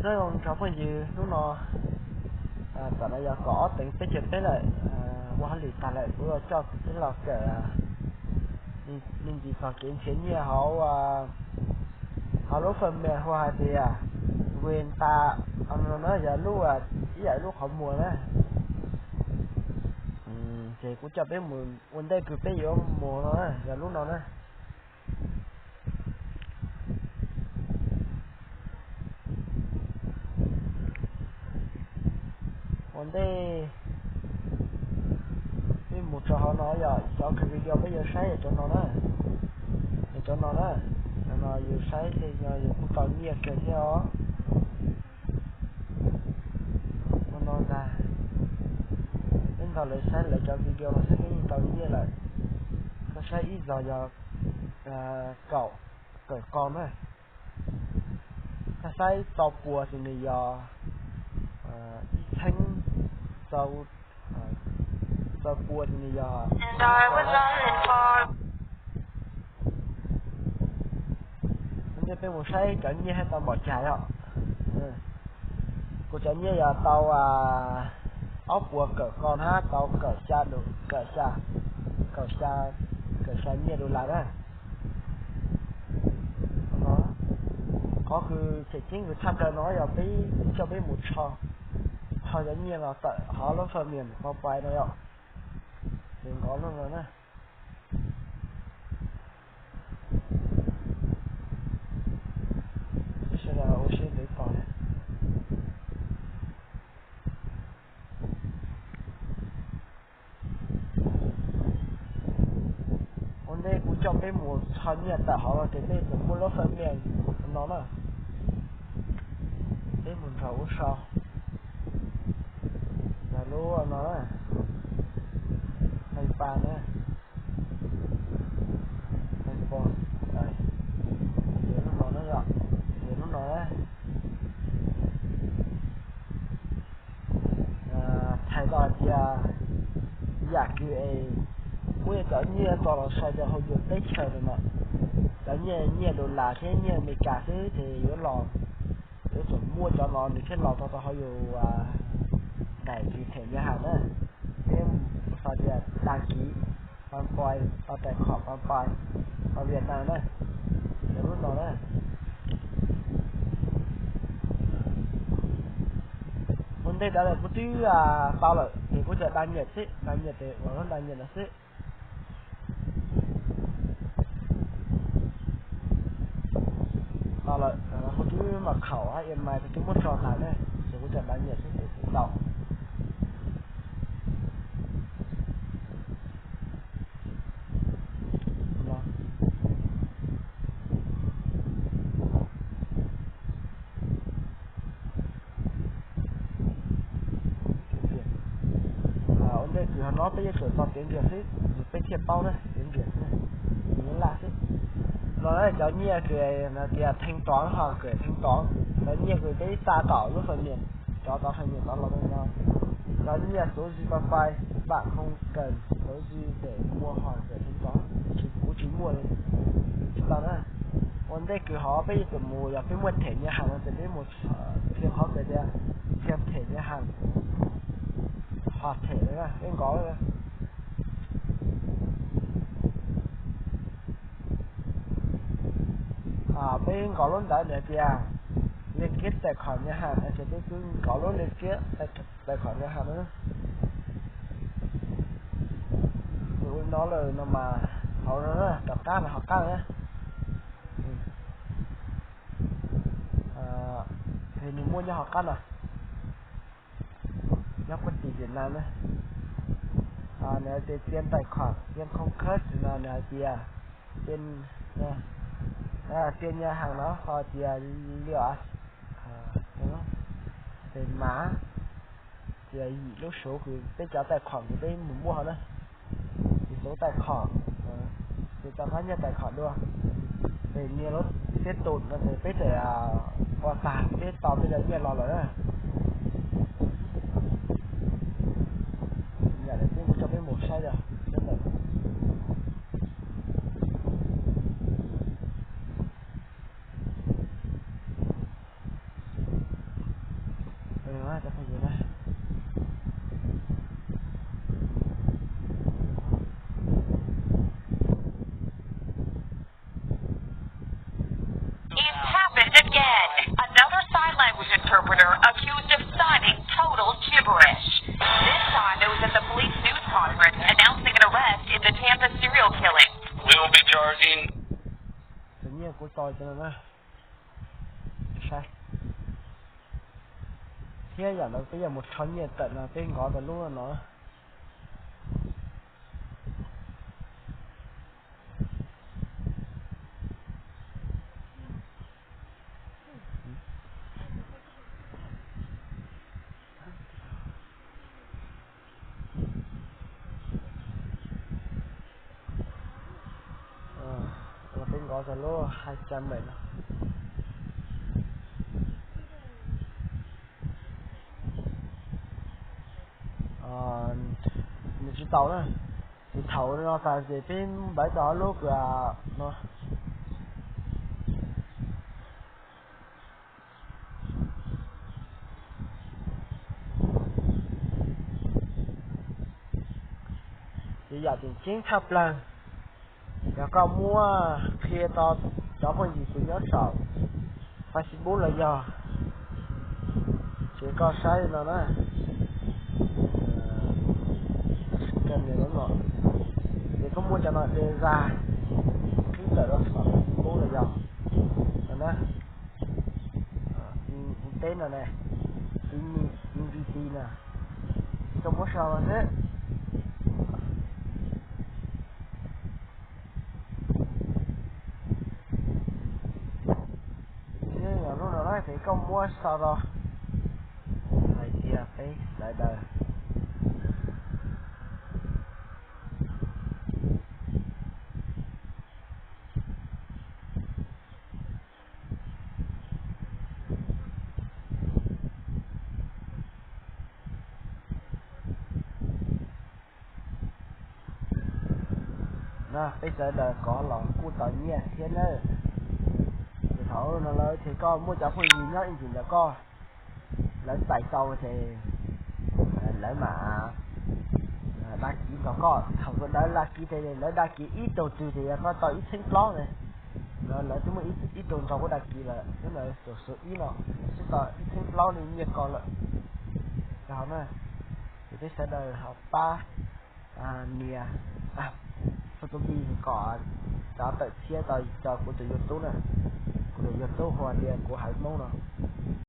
Nyob zoo tsoom phooj ywg, hnub no tam no yog kaum ob teev peb caug peb lawm, ua hauj lwm tag lawm kuv yuav coj peb los kawm me ntsis txog kev nrhiav nyiaj hauv, hauv lub faj mem hu hais tias Win ta no na, yog lub ib yam lub qhov muag na. Ces kuv coj peb mus ua ntej kws peb yuav mus no na, yog lub no na. Ua ntej peb mus rau hauv no yog cov video peb yuav saib yog cov no na, yog cov no na. Cov no yus saib tej no yus kuj tau nyiaj kawg thiab os. Ua no ntag, peb nrog lawv saib lawv cov video no xwb peb yeej tau nyiaj lawm. Koj saib ib zaug yog kaum, kawm qos na. Koj saib rau pua ces nws yog ib txheeb, rau pua ces nws yog Ntej peb mus saib cov nyiaj hab tau npaum cas yom. Kuv cov nyiaj yog tau ob puas kawm qos hab tau kawm xya, kawm xya, kawm xya nyiaj dollar na. Qhov kws tseem ceeb kws tshaj plaws no yog peb coj peb mus rho, rho cov nyiaj no tawm hauv lub faj mem Pi Pi no yom. Ces nkaus lub no na. Sawv daws ua siab ntev tos. Ua ntej kuv coj peb mus rho nyiaj tawm hauv no ces peb tseem muaj lub faj mem no na. Peb mus nrog ua sau. Yog lub no na, Pi Pi na, Pi Pi, ces lub no na yom, ces lub no na. Thaij tau hais tias yam kws es muab cov nyiaj tso los sai rau hauv yus teb chaws no, cov nyiaj, nyiaj dollar thiab nyiaj Amelikas xwb ces yuav los, yuav tsum muaj cov no nws thiaj los tau rau hauv yus daim kws them nyiaj has na. Peb sau tias đăng ký Pi Pi, tau tais khoom Pi Pi, tau Việt Nam na, yog lub no na. Ua ntej rov lawm kuv twb tau lawm ces kuv tsuas đăng nhập xwb, đăng nhập ces ua lub đăng nhập no xwb. Tau lawm, kuv twb mật khẩu hab email kuv twb muab tso tas na, ces kuv tsuas đăng nhập xwb ces kuv tau. Ua ntej kws hauv no peb yuav tsum tau tiếng Việt xwb, peb thiaj paub na, tiếng Việt xwb, tiếng Lạ xwb. No cov nyiaj kws hais tias thanh toán ho gửi thanh toán, cov nyiaj kws peb xa tom lub phần mềm, cov tov phần mềm tov los no. Cov nyiaj số dư Pi Pi, bạn không cần số dư để mua hoặc gửi thanh toán, kuv tsis muaj li, tsis tau na. Ua ntej kws hov peb yuav tsum mus, yog peb muaj them nyiaj has no ces peb mus, qhov kws tias thêm thẻ ngân hàng, ho them, peb nkaus, peb nkaus lub ntawd nws hais tias liên kết tài khoản ngân hàng no ces peb twb nkaus lub liên kết tài khoản ngân hàng na. Ua no lawm no mas hauv no tom qab no hauv qab na, nws muaj nyob hauv qab no, nyob kuv tim Việt Nam na. Nws hais tias trên tài khoản, trên không khớt no nws hais tias trên, trên ngân hàng no ho tias li, ces mas, ces yim lub số kws peb cov tài khoản kws peb mus muaj hauv na, ces số tài khoản, ces tau qab nyiaj tài khoản dua, ces nias lub tiếp tục no ces peb txawm ua tag peb tau peb cov nyiaj los lawm na. Yam li peb mus tso peb mus saib os. Cov phooj ywg na, It's happened again. Another sign language interpreter accused of signing total gibberish. This time it was at the police news conference announcing an arrest in the Tampa serial killing. We will be charging. Tus nyiaj kuv tso cov no na, saib. Thiab yam ntawd peb yuav mus rho nyiaj tawm no peb nkov tau lub no. Peb nkov tau lub hai trăm lawm no. Nws tsis tau na. Ces thaum no tas ces peb npaj tau ob lub kws no. Ces yam tseem ceeb tshaj plaws, yog koj muab qhia rau cov phooj ywg kws nyob saum Facebook los yog, ces koj saib no na, ces koj muab cov no de zaj qhib tawm rau saum Facebook los yog no na, teb no ne, teb nti ti na, ces koj muab sau xwb. Thiab yog lub no na ces koj muab sau rau, hais tias peb sawv daws na, peb sawv daws kov los kuj tau nyiaj thiab nawb. Ces thaum no lawm ces koj muaj cov phooj ywg nyob ib ntsis ntawm koj, lawv txais tau ces lawv mam dag kiv nrog koj. Thaum lawv dag kiv ces lawv dag kiv ib tug twg ces yog koj tau ib txheeb plaub ne, lawv twb muaj ib tug nrog koj dag kiv lawm, twb ntawd tus xu ib no twb tau ib txheeb plaub li nyiaj ko lawm. Ces peb sawv daws ho pab nias, pab tus npis kom rov tawm tshiab tau rau kuv tus YouTube na, kuv tus YouTube hu tias Kuv Haiv Hmoob no.